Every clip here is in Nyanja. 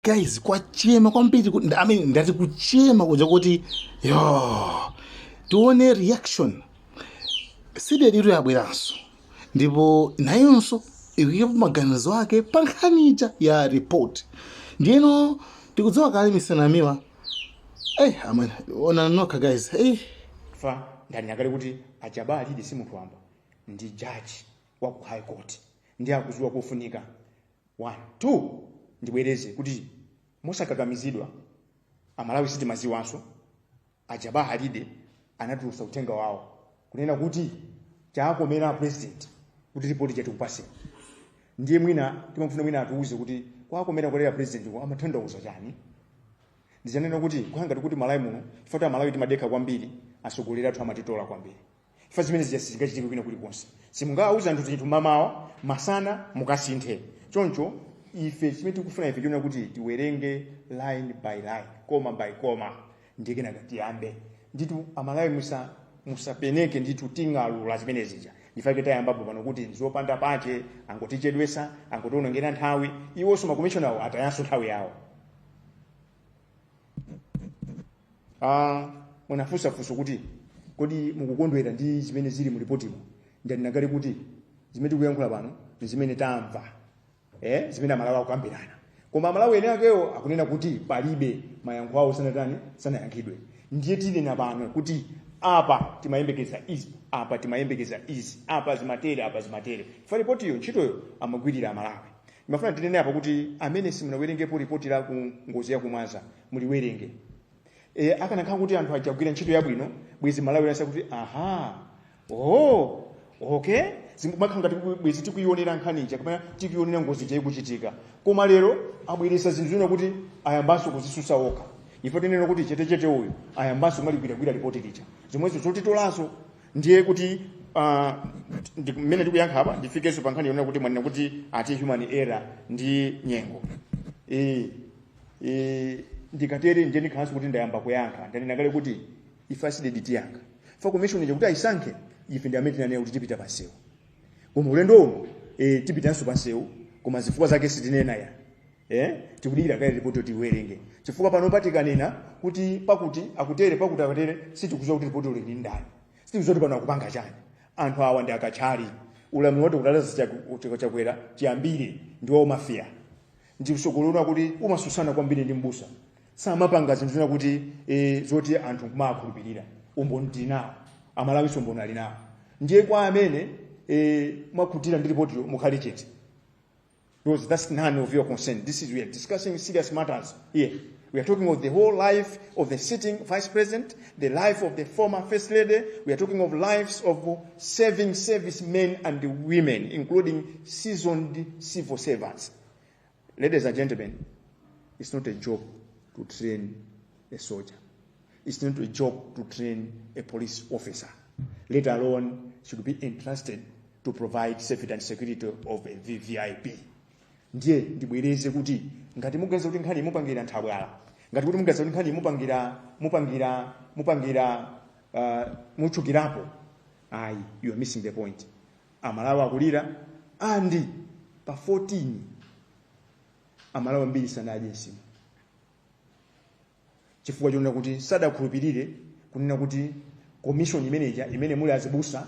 Guys, kwachema kwambiri I mean, ndati kuchema kuja kuti yo tione reaction. CDEDI yabweranso ndipo nayonso ikuyikapo maganizo ake pa nkhani ija ya report. Ndiyeno tikudziwa kale misanamiwa. Amene ona nokha, guys. Fa ndanena kale kuti a Jabbar Alide si munthu wamba, ndi jaji wa ku High Court, ndi akuziwa kofunika. 1 2 Ndibwereze kuti mosakakamizidwa, Amalawi sitimaziwanso, a Jabbar Alide anatulutsa uthenga wawo kunena kuti chakomera president kuti ripoti chatikupaseni. Ndiye mwina timafuna mwina atiuze kuti kwakomera kolera president ko amatanthauza chani. Ndichanena kuti kuhanga kuti Malawi muno, chifukwa Amalawi timadekha kwambiri, atsogoleri athu amatitola kwambiri. Chifukwa zimene zija sizingachitike kwina kulikonse. Simungawauza anthu zinthu mamawa, masana mukasinthe. Choncho ife chimene tikufuna ife chionera kuti tiwerenge line by line, comma by comma, ndiye kenaka tiyambe ndithu. Amalawi musapeneke ndithu, ting'alula zimene zija. Ndifake tayambapo pano kuti nzopanda pache, angotichedwesa, angotionongera nthawi. Iwonso makomishona atayanso nthawi yawo. Munafunsafunso kuti kodi mukukondwera ndi zimene zili mu ripotimo. Ndanena kale kuti zimene tikuyankhula pano ndi zimene tamva, zimene Amalawi akukambirana, koma Amalawi ene akewo akunena kuti palibe mayankho awo sanatani, sanayankhidwe. Ndiye tinena pano kuti apa timayembekeza izi, apa timayembekeza izi, apa zimatere, apa zimatere. Fa ripotiyo, ntchitoyo amagwirira Amalawi. Ndimafuna tinene apa kuti amene simunawerengepo ripoti la ku ngozi ya kumwaza, muliwerenge. Akanakhala kuti anthu ajagwira ntchito yabwino, bwezi Malawi lansa kuti aha, oh, okay, zimakhala ngati bwezi tikuyionera nkhani ija kapena tikuyionera ngozi ija ikuchitika. Koma lero abweresa zinthu zina kuti ayambanso kuzisusa okha. Ife tinena kuti chetechete uyu ayambanso kumaligwiragwira ripoti lija, zomwezo zotitolanso. Ndiye kuti mmene ndikuyankha apa, ndifikenso pa nkhani yonena kuti mwanena kuti ati human error ndi nyengo. Ndikatere ndiye ndikhalanso kuti ndayamba kuyankha. Ndanena kale kuti ife a CDEDI tiyankha. Fa commission ija kuti ayisankhe, ife ndi amene tinanena kuti tipita pansewu, koma ulendo uno tipitanso pansewu, koma zifukwa zake sitinena ya. Tikudikira kale ripoti tiwerenge, chifukwa pano patikanena kuti pakuti akutere, pakuti akutere, sitikuziwa kuti ripoti uli ndi ndani, sitikuziwa kuti pano akupanga chani. Anthu awa ndi akatchali. Ulamuliro wati kutalaza Chakwera chiyambire ndi wa mafia, ndi usogolera kuti umasusana kwambiri ndi mbusa. Samapanga zinthu zina kuti zoti anthu kumakhulupirira. Umboni tili nawo, Amalawinso umboni ali nawo. Ndiye kwa amene mwakhutira ndi ripotiyo, mukhale chete, because that's none of your concern. This is, we are discussing serious matters here. We are talking of the whole life of the sitting vice president, the life of the former first lady. We are talking of lives of serving servicemen and women, including seasoned civil servants. Ladies and gentlemen, it's not a job to train a soldier. It's not a job to train a police officer, let alone should be entrusted to provide safety and security of a VVIP. Ndiye ndibwereze kuti ngati muganiza kuti nkhani mupangira nthabwala, ngati kuti muganiza kuti nkhani mupangira mutchukirapo, ayi, you are missing the point. Amalawi akulira, andi pa 14 Amalawi ambiri sanadye nsima chifukwa chonena kuti sadakhulupirire kunena kuti commission imeneja imene muli azibusa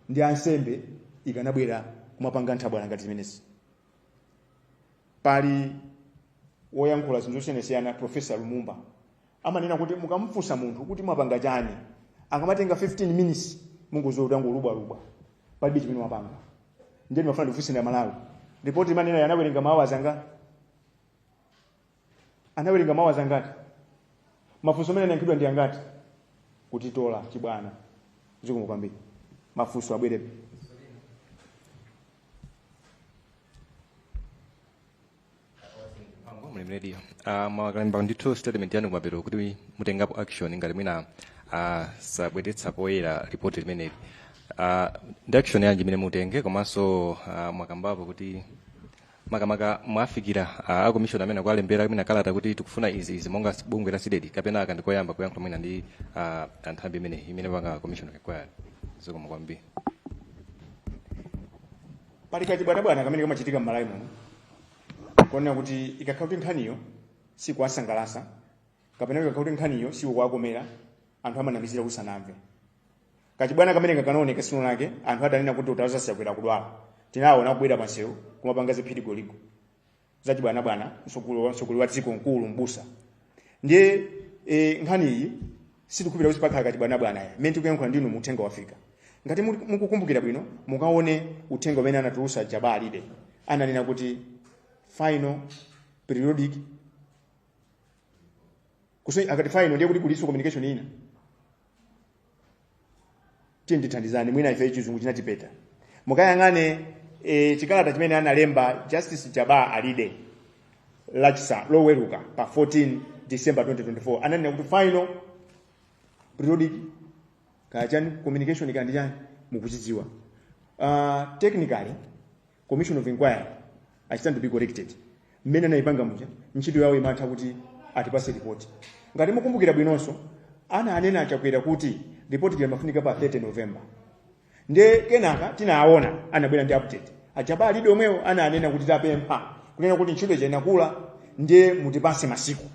ndi ansembe ikanabwera kumapanga nthabwala ngati zimenezi. Pali woyankhula zinthu zosiyanasiyana, Professor Lumumba, amanena kuti mukamfunsa munthu kuti mwapanga chani, akamatenga 15 minutes, mungoziwa kuti angolubwalubwa, palibe chimene wapanga. Ndiye ndimafuna ndifunseni Amalawi, ripoti imanena anawerenga mawu azanga, anawerenga mawu azangati, mafunso amene anayankhidwa ndi angati? Kutitola chibwana. Zikomo kwambiri. Mafunso abwere. Mlimi Radio. Mwakalemba ndithu statement yanu kumapeto kuti mutengapo action ngati mwina sabweretsa poyera ripoti limeneli. Ndi action yanji imene mutenge? Komanso mwakambapo kuti makamaka mwafikira a commission amene akualembera mwina kalata kuti tikufuna izi izi monga bungwe la CDEDI, kapena aka ndikoyamba kuyankhula mwina ndi anthambi imeneyi imene panga commission of inquiry? Zikomo kwambiri. Pali kachibwanabwana kamene kamachitika m'Malawi muno konena kuti ikakhala kuti nkhaniyo Sikuwasangalasa kapena ikakhala kuti nkhaniyo sikuwakomera, anthu amanamizira kusanamve. Kachibwana kamene kakanaoneka sino lake anthu adanena kuti Dr. Lazarus Chakwera kudwala, tinaona kubwera pansewu kumapanga ziphirigoligo zachibwanabwana, mtsogoleri wa dziko, mkulu, mbusa. Ndiye nkhani iyi sitikukhulupirira kuti pakhala kachibwanabwana ya mmene tikuyankhula ndinu muthenga wafika. Ngati mukukumbukira bwino, mukaone uthenga umene anatulusa Jabbar Alide, ananena kuti final periodic kuso. Akati final, ndiye kuti kuliso communication ina. Tiye ndithandizani, mwina ife chizungu chinatipeta. Mukayang'ane chikalata chimene analemba Justice Jabbar Alide lachisa loweruka pa 14 December 2024, ananena kuti final periodic kaya chani communication kandi chani, mukuchidziwa. Technically, commission of inquiry, I stand to be corrected, mmene anayipanga muja, ntchito yawo imatha kuti atipase report. Ngati mukumbukira bwinonso, ana anena Achakwera kuti report limafunika pa 30 November. Ndiye kenaka tinaona anabwera ndi update a Jabbar Alide omwewo, ananena kuti tapempha kunena kuti ntchito ija inakula, ndiye mutipase masiku.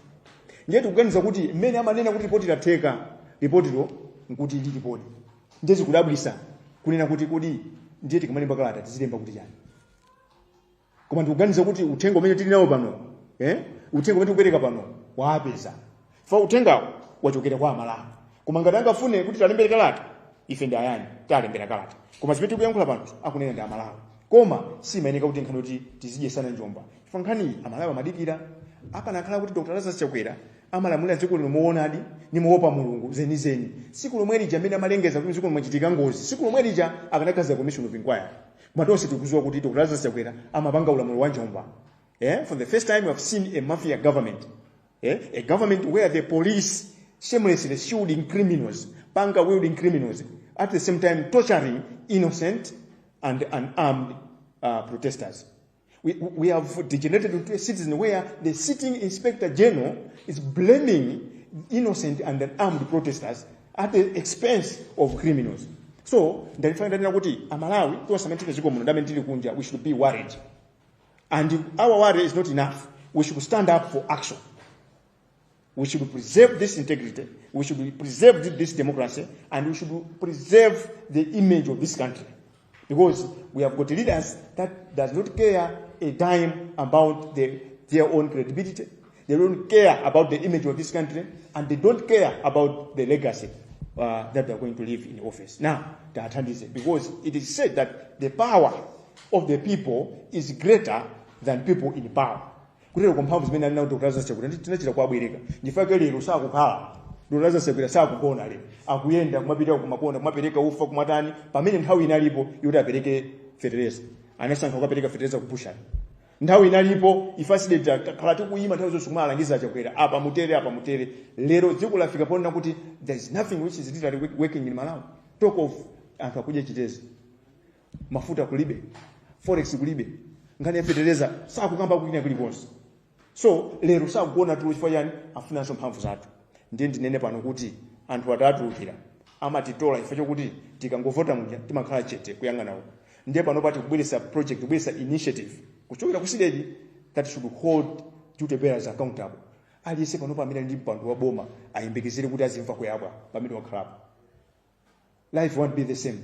Ndiye tikuganiza kuti mmene amanena kuti ripoti latheka, ripotilo nkuti lilipodi. Ndiye zikudabwisa kunena kuti kodi ndiye tikamalemba kalata tizilemba kuti chani? Koma ndikuganiza kuti uthenga umene tili nawo pano, uthenga umene tikupereka pano waapeza fa uthengawo wachokera kwa Amalawi. Koma ngati angafune kuti talembere kalata, ife ndi ayani talembera kalata. Koma zimene tikuyankhula pano akunena ndi Amalawi. Koma simayeneka kuti nkhani kuti tizidyesana njomba, chifukwa nkhani Amalawi amadikira. Akanakhala kuti Dr. Lazarus Chakwera amalamulira dziko lino moonadi ni moopa Mulungu zenizeni, siku lomwe lija amene amalengeza kuti dziko mwachitika ngozi, siku lomwe lija akanakhaza commission of inquiry. Koma tonse tikudziwa kuti Dr. Lazarus Chakwera amapanga ulamuliro wa njomba. For the first time we have seen a mafia government, A government where the police shamelessly shielding criminals, panga wielding criminals, at the same time torturing innocent and unarmed protesters. We have degenerated into a citizen where the sitting inspector general is blaming innocent and unarmed protesters at the expense of criminals. So ndalifana ndanena kuti Amalawi tonse amene tili dziko muno ndi amene tili kunja, we should be worried, and our worry is not enough. We should stand up for action. We should preserve this integrity, we should preserve this democracy, and we should preserve the image of this country, because we have got leaders that does not care a dime about their own credibility. They don't care about the image of this country, and they don't care about the legacy that they're going to leave in office. Now, tathandize, because it is said that the power of the people is greater than people in power. Kutero kwa mphamvu zimene ali nawo Dr. Lazarus Chakwera tinachita kuabwereka. Ndifake lero sakukhala, Dr. Lazarus Chakwera sakugona lero, akuyenda kumapita kumakonda, kumapereka ufa, kumatani, pamene nthawi inalipo yoti apereke fetereza, anasankha kukapereka fetereza kupushani. Nthawi inalipo, ife a CDEDI takhala tikuyima nthawi zonse kumalangiza Chakwera, apa mutere, apa mutere. Lero dziko lafika ponena kuti there is nothing which is literally working in Malawi. Talk of anthu akudya chitezi, mafuta kulibe, forex kulibe, nkhani ya fetereza sakukamba kwina kulikonse. So lero sakuona tulo. Chifukwa chani? Afunanso mphamvu zathu. Ndiye ndinene pano kuti anthu atatulukira amatitola chifukwa chokuti tikangovota muja timakhala chete kuyang'ana uko. Ndiye pano pati kubweretsa project, kubweretsa initiative kuchokera ku CDEDI that should hold duty bearers accountable. Aliyense panopa amene ali ndi mpando wa boma ayembekezere kuti azimva kuyabwa pamene wakhalapo. Life won't be the same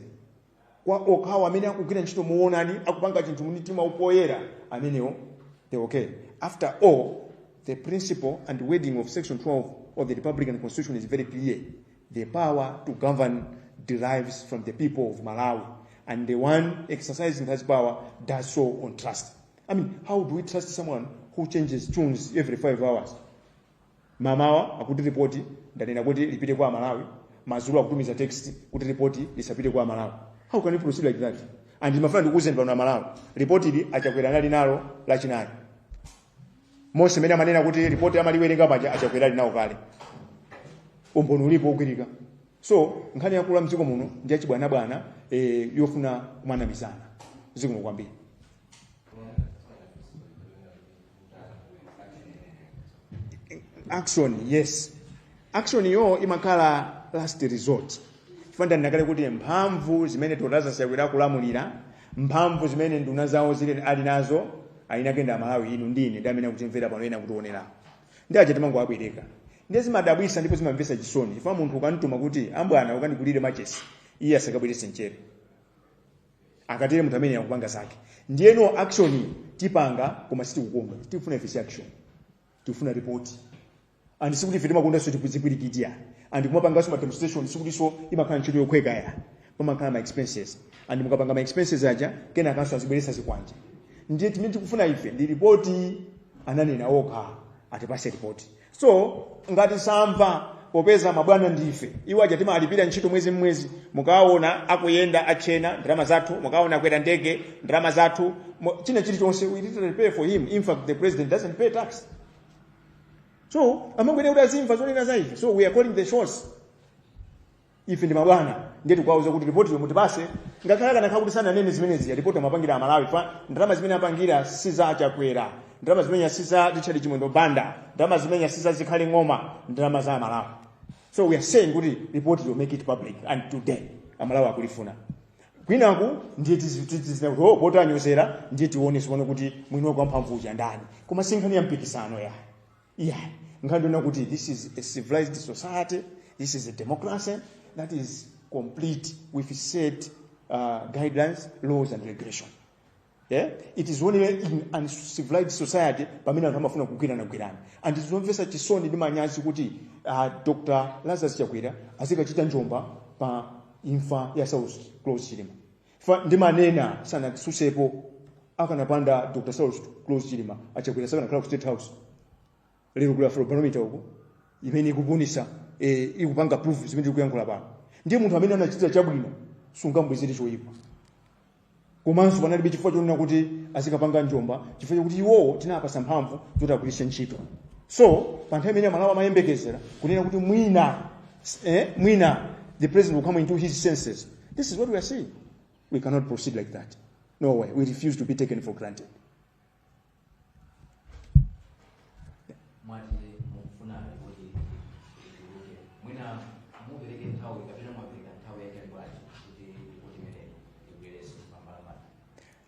kwa okhawo amene akugwira ntchito moonadi, akupanga chinthu mumtima upoyera, amenewo they okay. After all, the principle and wording of section 12 of the Republican Constitution is very clear: the power to govern derives from the people of Malawi, and the one exercising that power does so on trust. I mean, how do we trust someone who changes tunes every 5 hours? Mamawa akuti ripoti ndanena kuti lipite kwa Malawi, madzulo akutumiza text kuti ripoti lisapite kwa Malawi. How can you proceed like that? And ndimafuna ndikuwuzeni pano Amalawi, ripoti ili Achakwera anali nalo Lachinayi. Mose mene amanena kuti ripoti amaliwerenga paja, Achakwera ali nawo kale. Umboni ulipo ogwirika. So nkhani yakula mdziko muno ndi yachibwanabwana, yofuna kumanamizana. Zikomo kwambiri. Action, yes, action yo imakhala last resort. Chifukwa ndinakale kuti mphamvu zimene Dr. Lazarus Chakwera kulamulira, mphamvu zimene nduna zawo zili ali nazo, ayinake ndi Amalawi, inu ndine ndi amene akutimvera pano, ena akutionera. Ndi aja timangowabwereka. Ndiye zimadabwisa ndipo zimamvetsa chisoni chifukwa munthu ukamtuma kuti ambwana ukandigulire machesi, iye asakabweretse mchere. Akatere munthu amene akupanga zake. Ndiyeno action tipanga, koma sitikukondwa. Tikufuna ife si action, tikufuna report. And sikuti ife timakondanso tizipwirikiti ya, and kumapanganso ma demonstration sikutinso imakhala ntchito yokhweka ya, pamakhala ma expenses, and mukapanga ma expenses aja kenakanso azibweretsa zikwanje. Ndiye timene tikufuna ife ndi report. Ananena okha atipase report. So ngati samva, popeza mabwana ndife, iwo aja timalipira ntchito mwezi mmwezi, mukaona akuyenda achena ndalama zathu, mukaona akwera ndege ndalama zathu, china chilichonse we literally pay for him. In fact, the president doesn't pay tax, so amangwene kuti azimva zonena za ife. So we are calling the shots. Ife ndi mabwana, ndiye tikuwauza kuti ripoti yomwe mutipase. Ngakhale akanakhala kuti sananene zimenezi, ripoti amapangira Amalawi fa ndalama zimene apangira si za Chakwera, ndalama zimene si za Richard Chimwendo Banda, ndalama zimene si za Zikhale Ng'oma, ndalama za Amalawi. So we are saying kuti report will make it public, and today Amalawi akulifuna. Kwinaku ndiye tizina kuti, oh, potanyozera, ndiye tione sipano kuti mwini wake wamphamvu uja ndani. Koma si nkhani ya mpikisano ya yeah. Nkhani ndiona kuti this is a civilized society, this is a democracy that is complete with set guidelines, laws and regulation. Yeah? It is only in uncivilized society pamene anthu amafuna kugwirana-gwirana. And zomvetsa chisoni ndi manyazi kuti Dr. Lazarus Chakwera azikachita njomba pa imfa ya Saulos Klaus Chilima. Fa ndimanena sanasusepo, akanapanda Dr. Saulos Klaus Chilima, aChakwera sakanakhala ku State House. Lero kuli Afrobarometer uko imene ikupunisa, ikupanga proof zimene tikuyankhula pano. Ndiye munthu amene anachita chabwino sungambwezere choyipa. Komanso panalibe chifukwa chonena kuti azikapanga njomba, chifukwa chakuti iwowo tinapasa mphamvu zoti agwiritse ntchito. So pa nthawi imene Malawi amayembekezera kunena kuti mwina the president will come into his senses, this is what we are seeing. We cannot proceed like that. No way. We refuse to be taken for granted. Mwati mukufuna ripoti ituluke, mwina mupereke nthawi kapena mwapereka nthawi yake bwanji kuti ripoti imeneyi ibwerenso pambalambanda?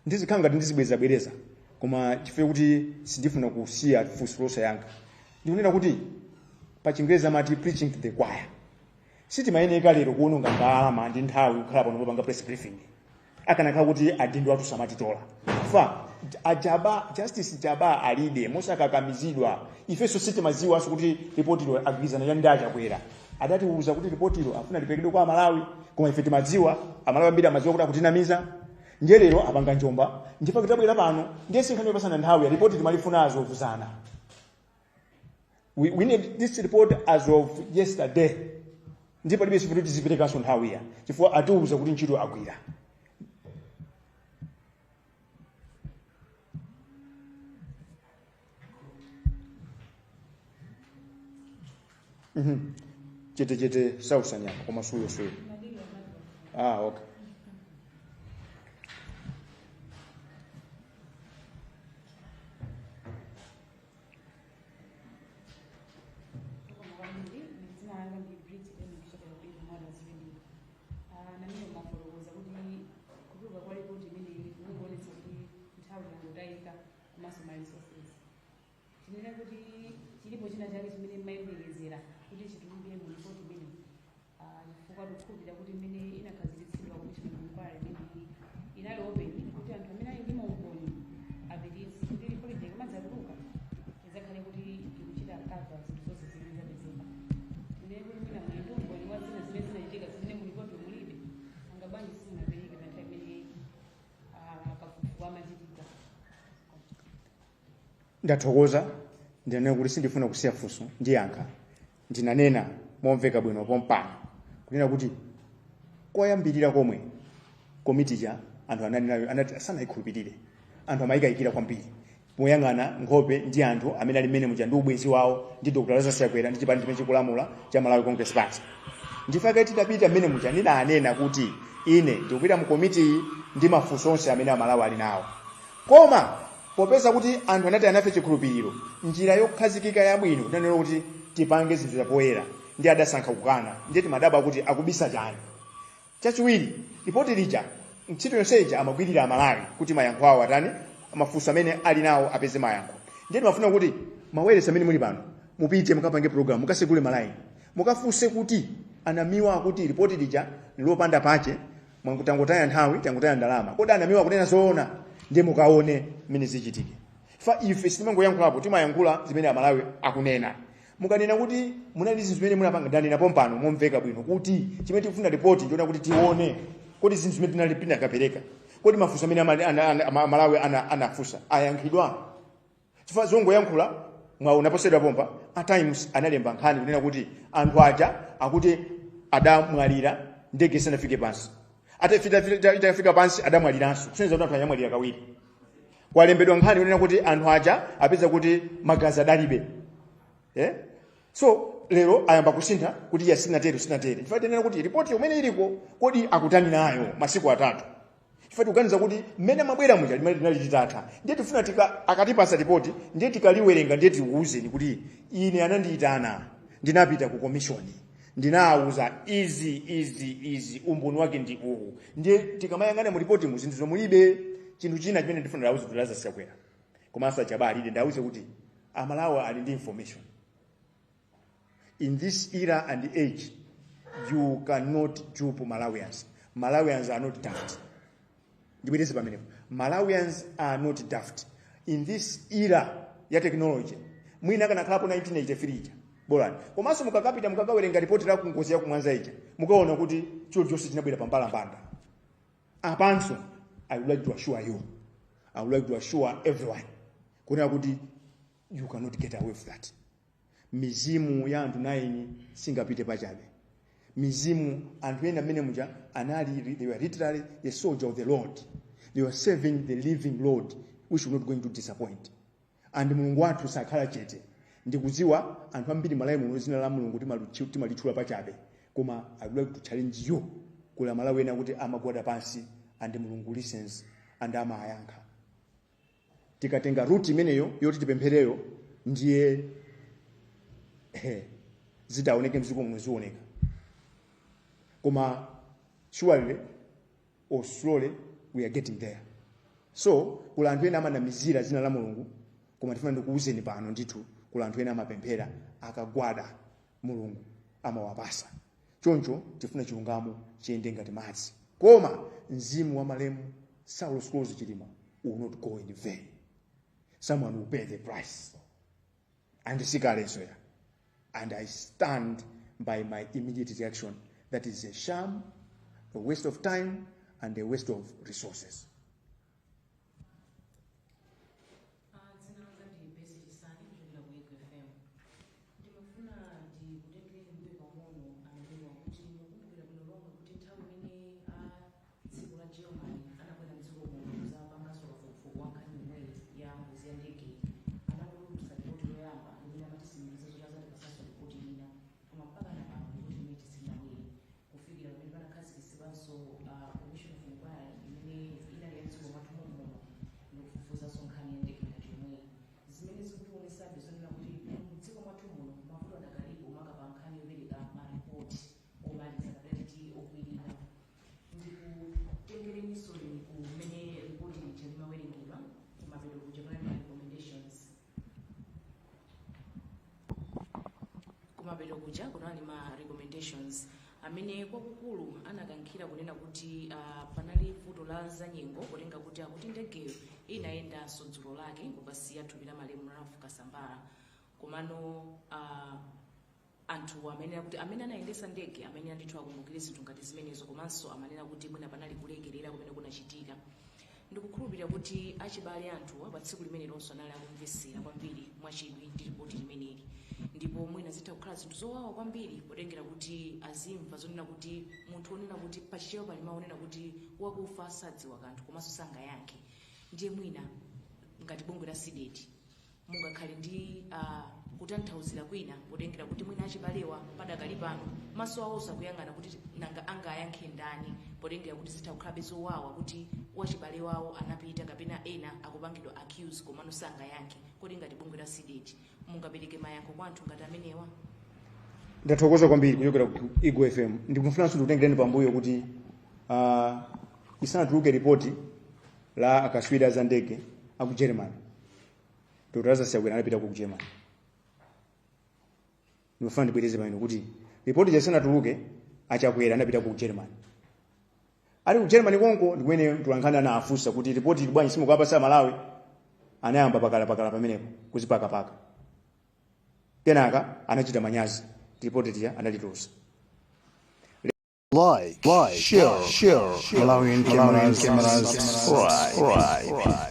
Ndizikhala ngati ndizibwerezabwereza, koma chifukwa kuti sindifuna kusiya funso losayankha, ndikunena kuti pa Chingerezi amati preaching to the choir. Sitimayeneka lero kuononga ndalama ndi nthawi kukhala pano popanga press briefing akanakhala kuti adindo athu samatitola. Fa ajaba Justice Jabbar Alide mosakakamizidwa, ifenso sitimadziwanso kuti ripotilo agwirizana ndi aChakwera. Adatiuza kuti ripotilo afuna liperekedwe kwa Amalawi, koma ife timadziwa, Amalawi ambiri amadziwa kuti akutinamiza. Ndiye lero apanga njomba, ndipo tabwera pano. Ndiye sinkhani yopasana nthawi ya ripoti, timalifuna azovuzana. We need this report as of yesterday. Ndipo palibe sikuti tiziperekanso nthawi ya, chifukwa atiuza kuti ntchito agwira. Chete chete sausanyama koma suyo suyo. Ah, okay. Dzina langa ndi Brit Eni kuchokera ku Living Waters Radio. Namene mafotokoza kuti kutuluka kwa ripoti imeneyi kukuonetsa kuti nthawi yangotayika komanso ma resources. Tinene kuti chilipo china chake chimene mmayembekezera kuti chituluke mu ripoti imeneyi? Chifukwa tikukhulupirira kuti imene inakhazikitsidwa commission of inquiry imeneyi inali open kuti anthu amene ali ndi maumboni apititse, kuti ripoti ija ikamadzatuluka idzakhale kuti ikuchita cover zinthu zonse zimene zapezeka. Tinene kuti mwina muli ndi umboni wa zina zimene zinachitika zimene mu ripoti mulibe? Anga bwanji simunapereke pa nthawi imene kafukufuku amachitika? Ndathokoza. Ndinanena kuti sindifuna kusiya funso, ndiyankha. Ndinanena momveka bwino pompano kunena kuti koyambirira komwe komiti ija anthu anali anati sanayikhulupirire, anthu amayikayikira kwambiri poyang'ana nkhope ndi anthu amene ali mmene muja ndi ubwenzi wawo ndi Dr. Lazarus Chakwera ndi chipani chimene chikulamula cha Malawi Congress Party. Ndifake titapita mmene muja ndinanena kuti ine ndikupita mu komiti ndi mafunso onse amene Amalawi ali nawo, koma popeza kuti anthu anati anafe chikhulupiriro, njira yokhazikika yabwino tinanena kuti tipange zinthu zapoyera, ndi adasankha kukana. Ndiye timadabwa kuti akubisa chani. Chachiwiri, ripoti lija ntchito yonse ija amagwirira Amalawi kuti mayankho awo atani, mafunso amene ali nawo apeze mayankho. Ndiye timafuna kuti maweresi amene muli pano Mupite mukapange program, mukasegule malaini, mukafunse kuti anamiwa akuti ripoti lija lopanda pache, mwangotangotaya nthawi, tangotaya ndalama. Kodi anamiwa kunena zoona? Ndiye mukaone mmene zichitike. Fa ife sitimangoyankhulapo, timayankhula zimene Amalawi akunena. Mukanena kuti munali zinthu zimene munapanga, ndanena pompano momveka bwino kuti chimene tikufuna ripoti ndiona kuti tione kodi zinthu zimene tinali tinakapereka, kodi mafunso amene Amalawi anafunsa ayankhidwa. Chifukwa zongoyankhula, mwaona posedwa pompa a Times analemba nkhani kunena kuti anthu aja akuti adamwalira ndege isanafike pansi, itafika pansi adamwaliranso, kusonyeza kuti anthu anyamwalira kawiri. Kwalembedwa nkhani kunena kuti anthu aja apeza kuti magazi adalibe, eh? So lero ayamba kusintha kuti ya sinatere, sinatere. Chifukwa tinena kuti ripoti imene iliko, kodi akutani nayo masiku 3? Chifukwa tikuganiza kuti mmene mabwera muja limene linali litatha, ndiye tifuna akatipasa ripoti, ndiye tikaliwerenga, ndiye tikuwuzeni kuti ine anandiyitana, ndinapita ku commission, ndinawuza izi, izi, izi, umboni wake ndi uwu. Ndiye tikamayang'ana mu ripoti mu zinthu zomulibe. Chinthu china chimene ndifuna ndawuze kuti Lazarus Chakwera komanso Achabali, ine ndawuze kuti Amalawi ali ndi information. In this era and age, you cannot dupe Malawians. Malawians are not daft. Ndibwereze pamenepo, Malawians are not daft. In this era ya technology, mwina akanakhalapo 1983 ija bolani. Komanso mukakapita mukakawerenga ripoti la kungozi ya kumwanza ija, mukaona kuti chilichonse chinabwera pambalambanda. Apanso I would like to assure you, I would like to assure everyone kunena kuti you cannot get away with that. Mizimu ya anthu 9 singapite pachabe. Mizimu anthu ena amene muja anali, they were literally the soldier of the Lord. They were serving the living Lord, which was not going to disappoint. And Mulungu wathu sakhala chete. Ndikudziwa anthu ambiri Malawi muno zina la Mulungu timalitchula pachabe, koma I would like to challenge you, kula Malawi ena kuti amagwada pansi and Mulungu listens and amayankha. Tikatenga route imeneyo yoti tipemphereyo, ndiye zitaoneke mdziko muno zioneka. Koma surely or slowly we are getting there. So kula anthu ena amanamizira zina la Mulungu, koma tifuna ndikuwuzeni pano ndithu, kula anthu ena amapemphera, akagwada Mulungu amawapasa. Choncho tifuna chilungamo chiyende ngati madzi, koma mzimu wa malemu Saulos Klaus Chilima will not go in vain. Someone will pay the price, and sikalenso ya. And I stand by my immediate reaction: that is a sham, a waste of time and a waste of resources. Dzina langa ndi Besi Chisani kuchokera ku Eagle FM. Ndimafuna ndikutengereni mbuyo pang'ono amenewa kuti mukumbukira bwino lomwe kuti nthawi imene a dziko la Germany anabwera mdziko muno kuzapanganso kafukufuku wa nkhani yomweyi ya ngozi ya ndege, anatulutsa ripoti loyamba limene amatisimikiza zoti azatipasanso ripoti ina, koma mpaka na pano ripoti imene tisinabwere, kufikira pamene panakhazikitsidwanso commission of inquiry imene inali ya mdziko mwathu mommuno ndikufufuzanso nkhani ya ndege ngati yomweyi, zimene zikutionesabe zonena kuti mdziko mwathu muno mavuto adakalipo makapa nkhani yopereka maripoti omaliza kapena titi okwirira. Ndikutengereninso kumene ripoti lija limawerengedwa, kumapeto kuja kunali ma recommendations. Kumapeto kuja kunali ma recommendations amene kwakukulu anakankhira kunena kuti panali vuto la zanyengo, potenga kuti akuti ndegeyo inayendanso dzulo lake kukasiya thupi la malemu Ralph Kasambara. Komano anthu amene kuti amene anayendesa ndege amene andithu akumbukire zinthu ngati zimenezo, komanso amanena kuti mwina panali kulekerera kumene kunachitika. Ndikukhulupirira kuti achibale anthuwa pa tsiku limene lonso anali akumvesera kwambiri mwachidwi ndi ripoti limeneli, ndipo mwina zitha kukhala zinthu zowawa kwambiri potengera kuti azimva zonena kuti munthu onena kuti pachichewa pali mawu onena kuti wakufa sadziwa kanthu komanso sangayankhe. Ndiye mwina ngati bungwe la CDEDI mungakhale ndi kutanthauzira kwina potengera kuti mwina achibalewa padakali pano maso awo sakuyang'ana kuti nanga angayankhe ndani, potengera kuti zitha kukhalabe zowawa kuti wachibale wawo anapita kapena ena akupangidwa accuse komano sangayankhe. Kodi ngati bungwe la CDEDI mungapereke mayankho kwa anthu ngati amenewa? Ndathokoza kwambiri kuchokera ku Eagle FM. Ndikufunanso ndikutengereni pambuyo kuti isanatuluke ripoti la akaswiri za ndege aku Germany, Dr. Lazarus Chakwera anapita ku Germany. Ndimafuna ndibwereze pano kuti ripoti isanatuluke, Achakwera anapita ku Germany. Ali ku Germany konko ndikumene mtolankhani anafunsa kuti ripoti ili bwanji, simukuwapasa Malawi? Anayamba pakalapakala pamenepo kuzipakapaka. Kenaka anachita manyazi, ripoti lija analitulusa. Like, share, Malawian cameras, subscribe.